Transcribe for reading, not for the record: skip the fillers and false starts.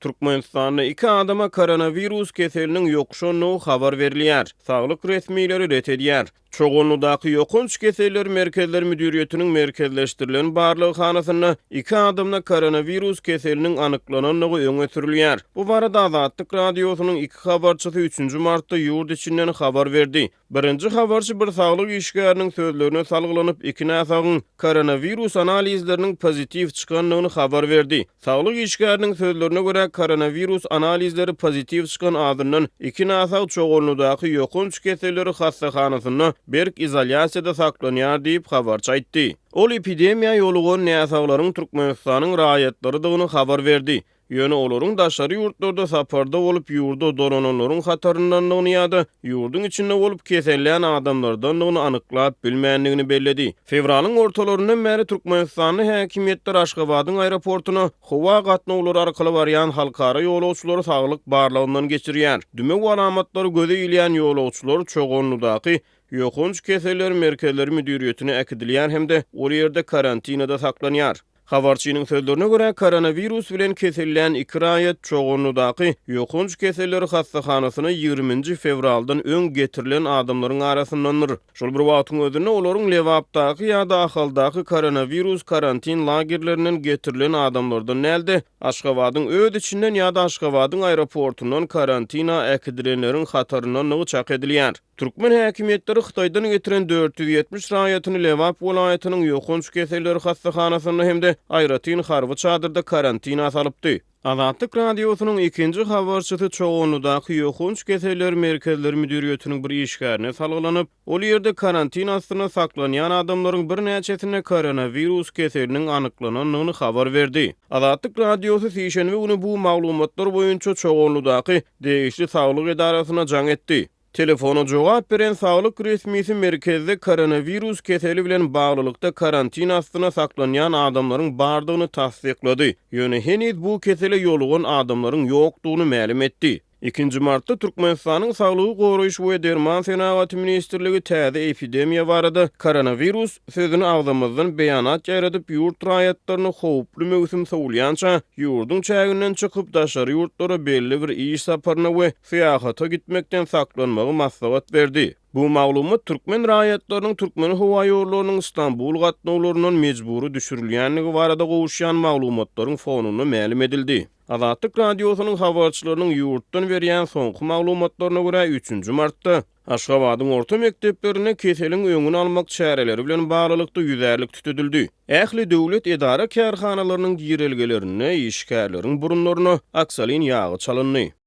Türkmenistanda iki adama koronawirus keseliniň ýokuşandygy habar berilýär, saglyk resmileri ret edýär. Çoganlydaky Ýokanç keseller merkezleri müdiriýetiniň merkezleşdirilen barlaghanasynda iki adamda koronawirus keseliniň anyklanandygy öňe sürülýär. Bu barada Azatlyk Radiosynyň iki habarçysy üçünji martda ýurt içinden habar berdi. Birinji habarçy bir saglyk işgäriniň sözlerine salgylanyp, iki näsagyň koronawirus analizleriniň pozitiw çykandygyny habar berdi. Saglyk işgäriniň sözlerine görä, koronawirus analizleri pozitiw çykan azyndan iki násag Çoganlydaky ýokanç keselleri hassahanasynda berk izolýasiýada saklanýar diýip, habarçy aýtdy. Ol epidemiýa ýolugan näsaglaryň Türkmenistanyň raýatlarydygyny habar berdi. Ýöne olaryň daşary ýurtlarda saparda bolup ýurda dolananlaryň hataryndandygyny ýa-da ýurduň içinde bolup kesellän adamlardandygyny anyklap bilmändigini belledi. Fewralyň ortalaryndan bäri türkmenistanly häkimiýetler Aşgabadyň aeroportuna howa gatnawlary arkaly barýan halkara ýolagçylary saglyk barlagyndan geçirýär. Dümew alamatlary göze ilýän ýolagçylar Çoganlydaky Ýokanç keseller merkezleri müdiriýetine äkidilýär hem-de ol ýerde karantinada saklanýar. Habarçynyň sözlerine görä, koronawirus bilen kesellän iki raýat Çoganlydaky ýokanç keseller hassahanasyna ýigriminji fewraldan öň getirilen adamlaryň arasyndandyr. Şol bir wagtyň özünde, olaryň Lebapdaky ýa-da Ahaldaky koronawirus karantin lagerlerinden getirilen adamlardan däl-de, Aşgabadyň öz içinden ýa-da Aşgabadyň aeroportundan karantina äkidilenleriň hataryndandygy çak edilýär. Türkmen häkimiýetleri Hytaýdan getiren 470 raýatyny Lebap welaýatynyň ýokanç keseller hassahanasynda hem-de aýratyn harby çadyrda karantina salypdy. Azatlyk Radiosynyň ikinji habarçysy Çoganlydaky ýokanç keseller merkezleri müdiriýetiniň bir işgärine salgylanyp, ol ýerde karantin astynda saklanýan adamlaryň birnäçesinde koronawirus keseliniň anyklanandygyny habar berdi. Azatlyk Radiosy sişenbe güni bu maglumatlar boýunça Çoganlydaky degişli saglyk edarasyna jaň etdi. Telefona jogap beren saglyk resmisi merkezde koronawirus keseli bilen baglylykda karantin astynda saklanýan adamlaryň bardygyny tassyklady, ýöne heniz bu kesele ýolugan adamlaryň ýokdugyny mälim etdi. Ikinji martda Türkmenistanyň Saglygy goraýyş we derman senagaty ministrligi täze epidemiýa barada koronawirus sözüni agzamazdan beýanat ýaýradyp, ýurt raýatlaryny howply möwsüm sowulýança ýurduň çäginden çykyp, daşary ýurtlara belli bir iş saparyna we syýahata gitmekden saklanmagy maslahat berdi. Bu maglumat türkmen raýatlarynyň Türkmenhowaýollarynyň Stambul gatnawlaryndan mejbury düşürilýändigi barada gowuşýan maglumatlaryň fonunda mälim edildi. Azatlyk Radiosynyň habarçylarynyň ýurtdan berýän soňky maglumatlaryna görä, üçünji martda Aşgabadyň orta mekdeplerinde keseliň öňüni almak çäreleri bilen baglylykda ýüzärlik tütedildi. Ähli döwlet edara-kärhanalarynyň girelgelerinde işgärleriň burunlaryna oksolin ýagy çalyndy.